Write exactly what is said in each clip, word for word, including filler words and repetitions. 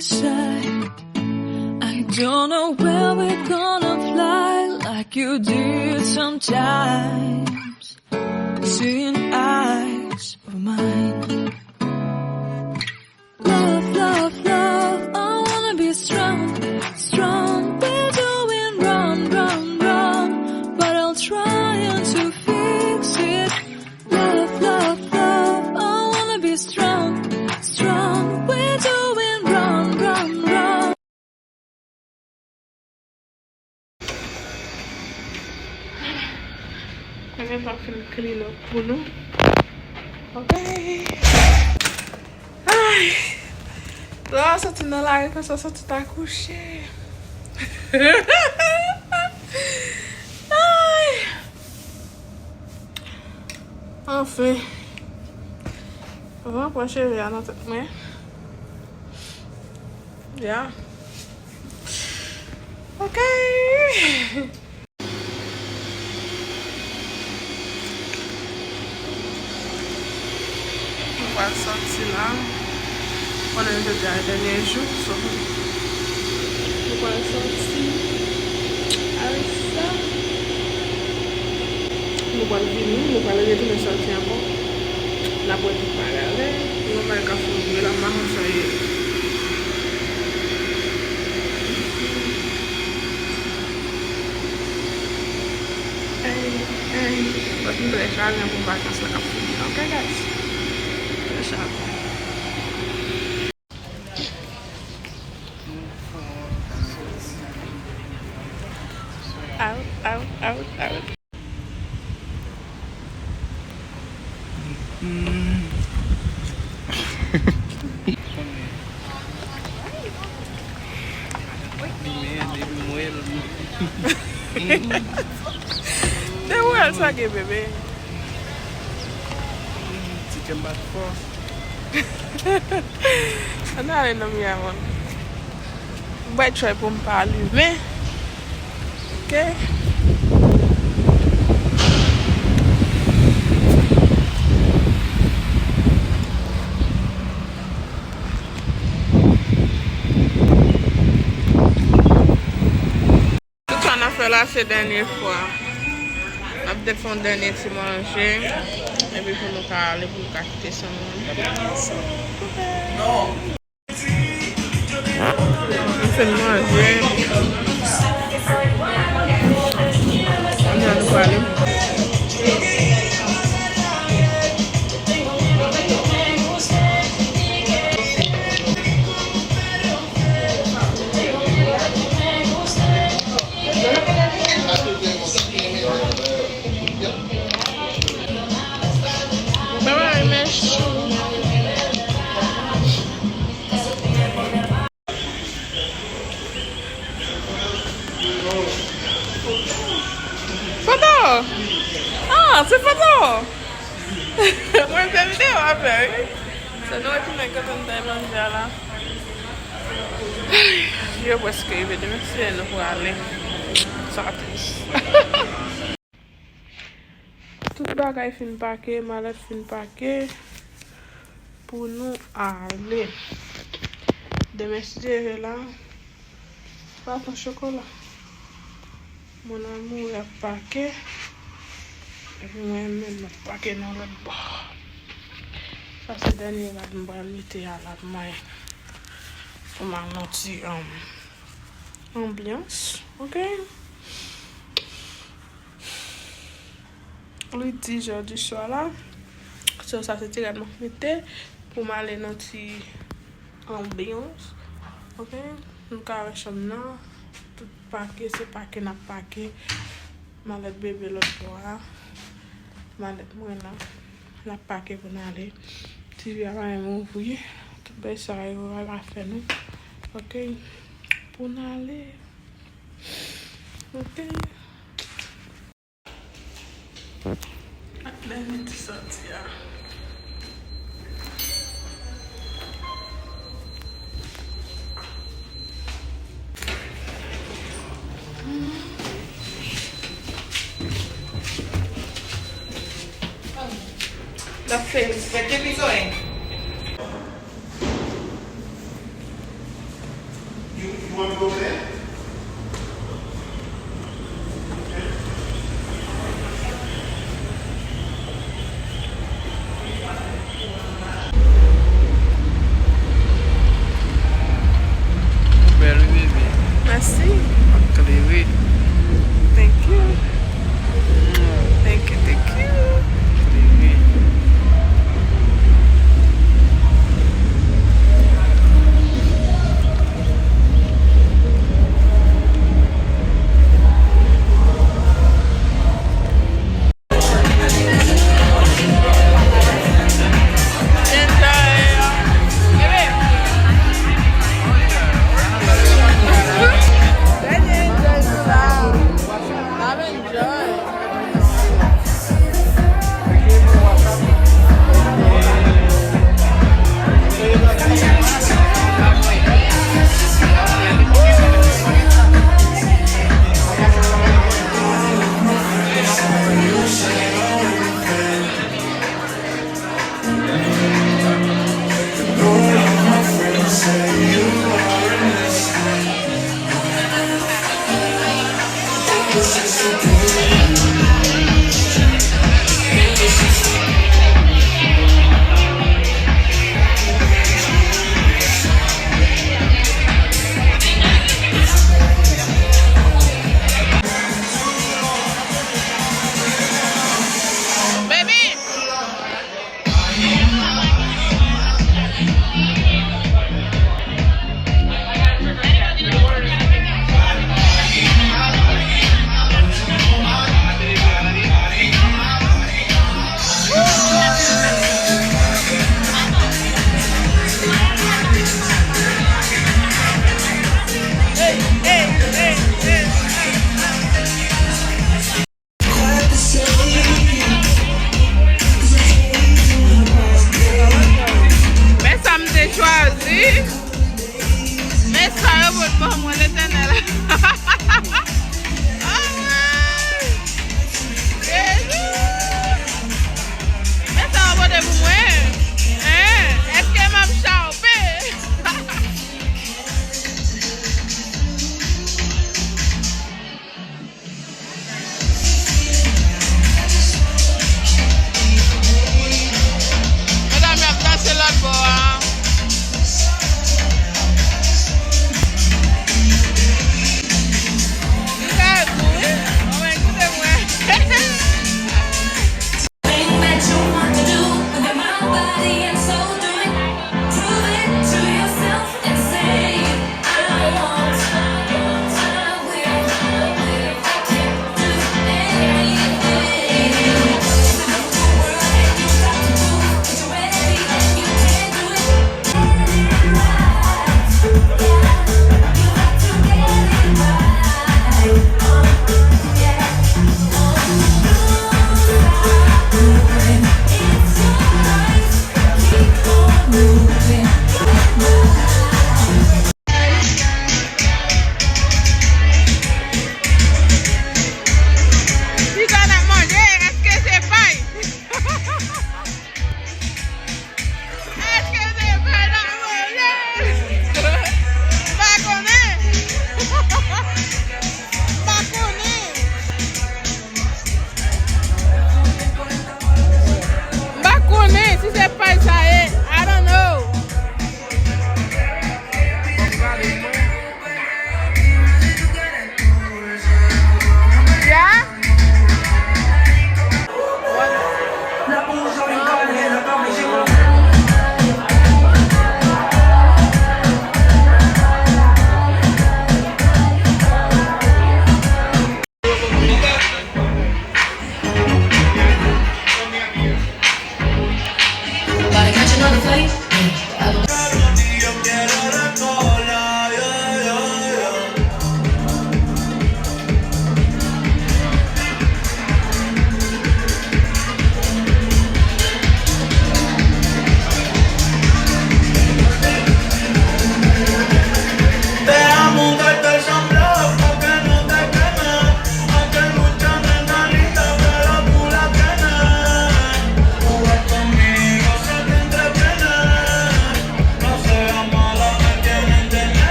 Shy. I don't know where we're gonna fly like you did sometimes. Seeing eyes of mine. Love, love, love, I wanna be strong, strong. We're doing wrong, wrong, wrong, but I'll try to fix it. Love, love, love, I wanna be strong, strong. We're doing wrong, wrong, wrong. Mwen gentan fin clean up pou nou. Ok. Ay. Lè w soti nan lari konsa, w soti ta kouche. Ay. Anfen. Van pran cheve a nan tèt mwen. Ya. Ok. Nou pral sòti la. Konnen jodi a dènye jou, so, nou pral sòti. Avèk sa, nou pral vini, nou pral retounen sòti ankò. N ap wè tout bagay, ok? Nou pral ka fè yon gwo la, m pa konn sa ye. Hey, hey. But m trè chaje pou vakans la k ap fini. Ok, guys? Trè chaje. Out, out, out, out. Depi mwen sa gen bebe. Ti kè m bat fò. Ann ale nan mi a, man. M bay try pou m pa limen. Ok. Tout sa n ap fè la, se dènye fwa. N ap te fè yon dènye ti manje. Epi pou nou ka ale, pou nou ka kite san nou. M fin manje. Kounye a nou prale. Bye bye, mèsi. Foto! Ah, se foto! Mwen fè videyo avè, wi. Se nou retounen kote n te manje a la. Yo prèske rive demen, se nou pou ale. Sa tris. Tout bagay fin pake, malèt fin pake pou nou ale. Demen, si Dye vle la, baton chokola. Mon amour ap pake. Epi mwen menm, m ap pake nan lòt bò. Sa se dènye rad m pral mete a la pou mwen. Pou m al nan ti, um, anbyans, ok? Li di jodi swa la. So, sa se ti rad m ap mete pou m ale nan ti anbyans. Ok? Nou ka wè chanm nan. Tout pake, se pake n ap pake. Malèt bebe lòt bò a. Malèt mwen la. N ap pake pou n ale. Ti vi a pa menm ouvri. Tout bagay sa yo al afè nou. Ok? Pou n ale. Ok? Ak dènye ti sòti a. L ap fè respekte pito, en. Ou bèl wi, bebe. Mèsi. Ap klere. Thank you. Thank you, thank you. Klere.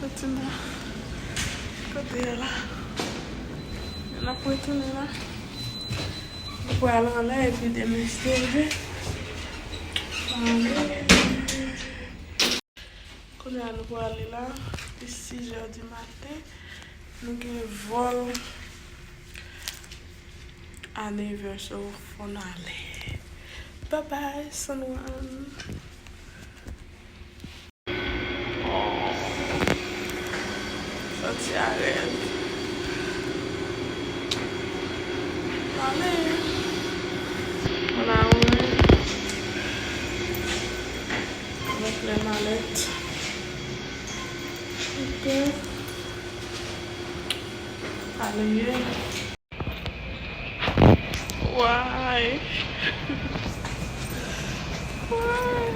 Kote n a? Kote ye la? N ap retounen la. Nou pral anlè epi demen si Dye vle. Anlè. Kounye a nou prale la. Li sis è di maten. Nou gen vòl anivèsè, fò n ale. Bye bye, San Juan. Santi a rèd. Ale. Mwen la, mwen. Avèk lè malèt. Ok. Ale ye. Why? Why?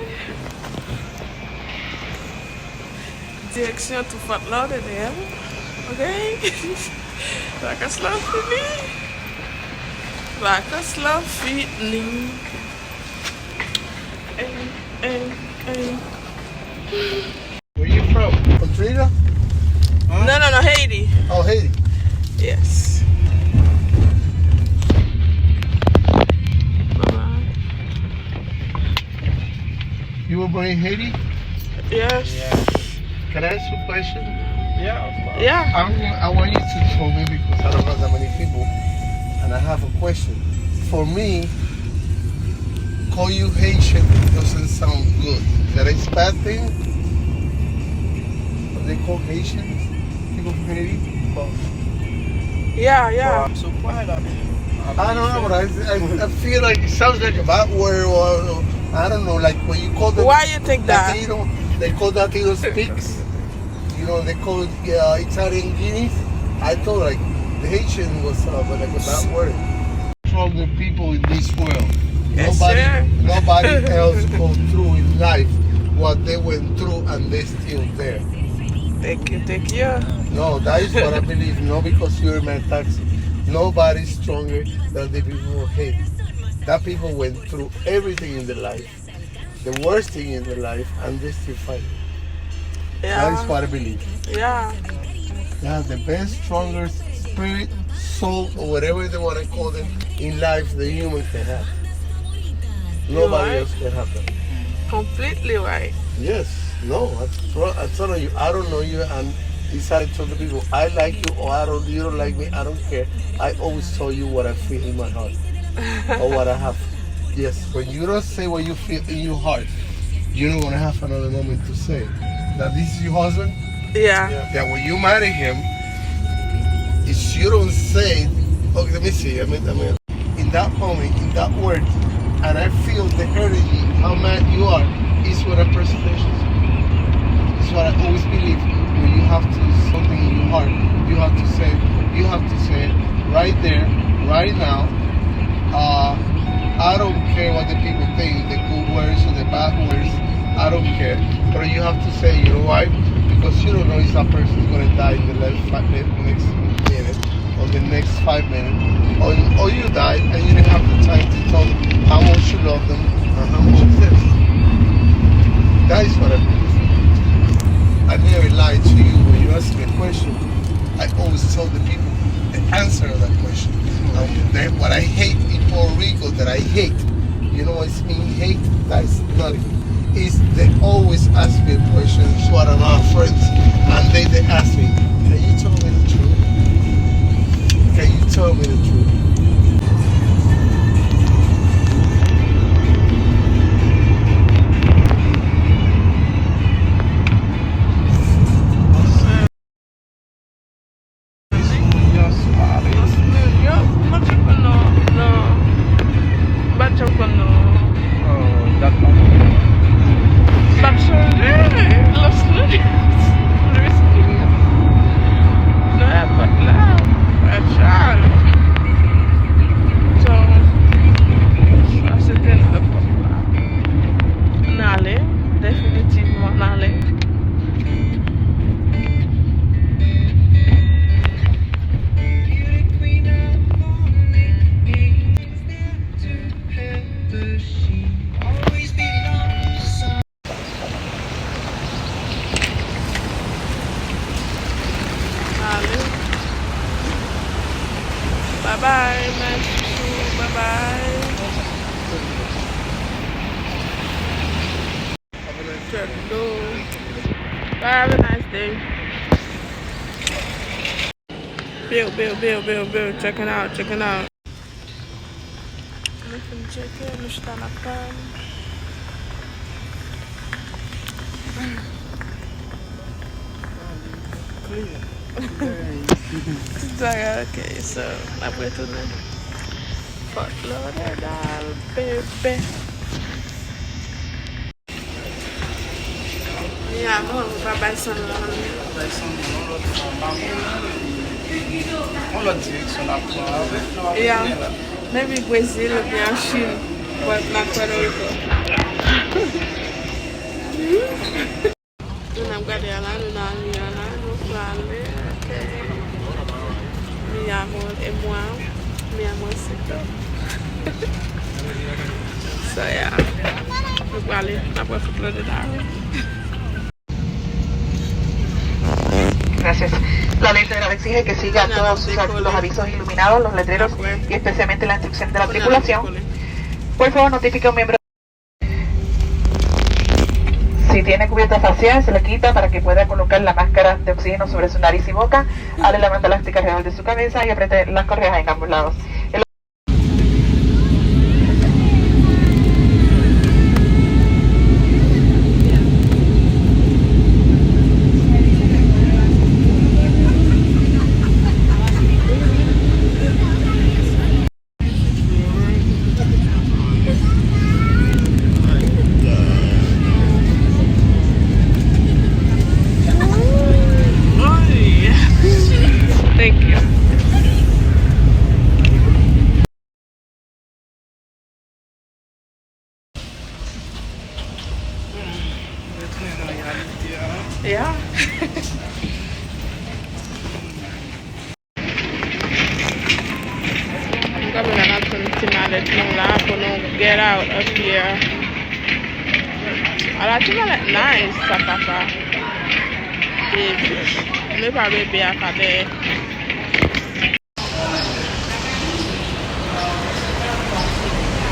Direksyon Too Fat Loud and Hell. Ok? Vakans lan fini. Vakans lan fini. Ey, ey, ey. Where you from? From Trinidad? Huh? No, no, no, Haiti. Oh, Haiti. Yes. Bye-bye. You were born in Haiti? Yes. Yeah. Can I ask you a question? Yeah, of course. Yeah. I'm, I want you to tell me because I don't know that many people, and I have a question. For me, call you Haitian doesn't sound good. That is bad thing. What they call Haitians? People from Haiti? But Yeah, yeah. I'm surprised. I mean, I don't know, but I, I, I feel like it sounds like a bad word, or I don't know, like when you call them Why you think that? Latino, they call Latinos pigs. You know, they call it uh, Italian guineas. I thought like the Haitian was uh, but like a bad word. Stronger people in this world. Yes, nobody, sir. Nobody else go through in life what they went through and they still there. Thank you, thank you. No, that is what I believe. No, because you're my taxi. Nobody's stronger than the people who hate. That people went through everything in the life, the worst thing in the life, and they still fight. Yeah. That is what I believe. Yeah. They have the best, strongest spirit, soul, or whatever they want to call them in life the human can have. Nobody else can have that. Completely right. Yes. No, I, bro, I tell you, I don't know you, and decided to the people, I like you or I don't, you don't like me, I don't care. I always tell you what I feel in my heart or what I have. Yes, when you don't say what you feel in your heart, you don't want to have another moment to say that this is your husband. Yeah. That when you marry him, if you don't say, okay, let me see, I mean, I mean, in that moment, in that word, and I feel the energy, how mad you are, is what a person touches. It's what I always believe. When you have to something in your heart, you have to say, you have to say it right there, right now. Uh, I don't care what the people think, the good words or the bad words. I don't care. But you have to say, you know why? Because you don't know if that person is gonna die in the next five minutes, next minute, or the next five minutes, or, or you die and you didn't have the time to tell them how much you love them and how much you care. That is what I believe. I never lie to you when you ask me a question. I always tell the people the answer of that question. Um, that what I hate in Puerto Rico, that I hate, you know what I mean? Hate, that's nothing. Is they always ask me questions, what are our friends, and they, they ask me, can you tell me the truth? Can you tell me the truth? Yo, m pa t janm konn non, non. M pa t janm konn non. Oh, dat pa. M pa t chanje. Los Luis. Luis Luis. Non, e pa t la. E chal. Bye, my chouchou. Bye bye. Have a nice day. Bye, have a nice day. Bill, Bill, Bill, Bill, Bill. Checking out, checking out. Nou fin tcheke, nou chita n ap tann. Clear. Tout bagay ok, so, n ap retounen Fort Lauderdale, bebe. Mi amor, ou pa bay san nan. Bay san nan, yon lòt fwa, pa konnen. Yon lòt direksyon n ap pran avèk nou, ap retounen la. Maybe Brezil oubyen Chin, but not Puerto Rico. Nou n ap gade a la, nou nan ri a la, nou prale, ok. Mi amor et moi, mi amorcito. So, yeah. Nou prale, n ap wè Fort Lauderdale. Gracias. La ley federal exige que siga todos sus, los avisos iluminados, los letreros y especialmente la instrucción de la tripulación. Por favor, notifique a un miembro. Si tiene cubierta facial, se la quita para que pueda colocar la máscara de oxígeno sobre su nariz y boca. Abre la banda elástica alrededor de su cabeza y apriete las correas en ambos lados. Thank you. Retounen nan reyalite a. Yeah. Nou kanpe la, n ap jwenn ti malèt nou la pou nou get out of here. Ala ti malèt nice sa papa. Baby. Men pa bebe a pa dèyè.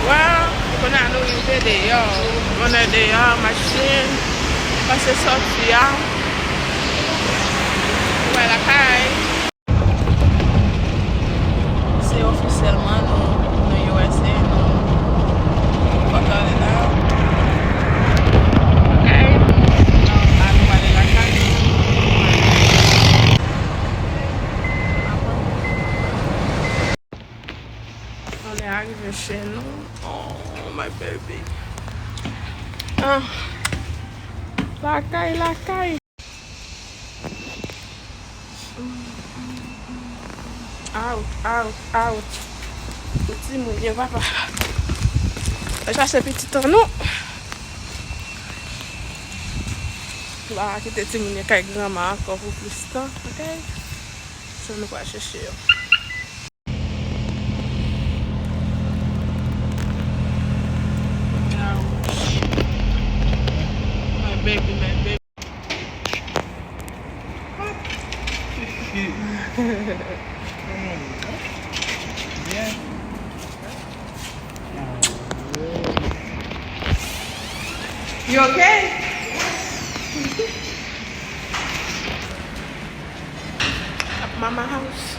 Well, kounye a nou rive deyò. Bonè deyò, machin. Pase sòti a. Wè lakay. Se ofisyèlman nou, nou U S A, nou Fort Lauderdale. Ok. Nou, a, nou prale lakay nou. Nou lè arive chez nous. Oh, my baby. Ah. Lakay, lakay. Out, out, out. Pou timoun yo, papa. Al chache pitit an nou. Nou pa kite timoun yo kay granma ankò pou plis tan, ok? So, nou pral chèche yo. Ouch. My baby, my baby. Byen. You okay? At mama house.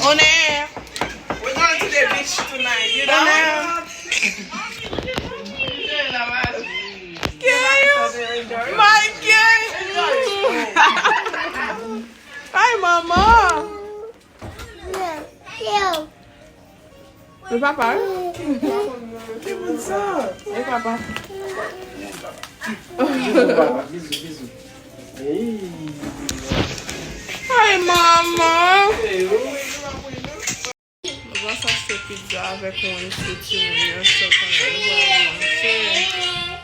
On air. We're going to the beach tonight, you know? On air. Gail! My Gail! Hi, mama! Yo. E papa, wi. Ki moun sa? E papa. Bizou, papa. Bizou, bizou. Hey. Hi, mama. Hey, oh. Nou pral achte pizza avèk yon sou timoun yo, so kounye a nou pral manje.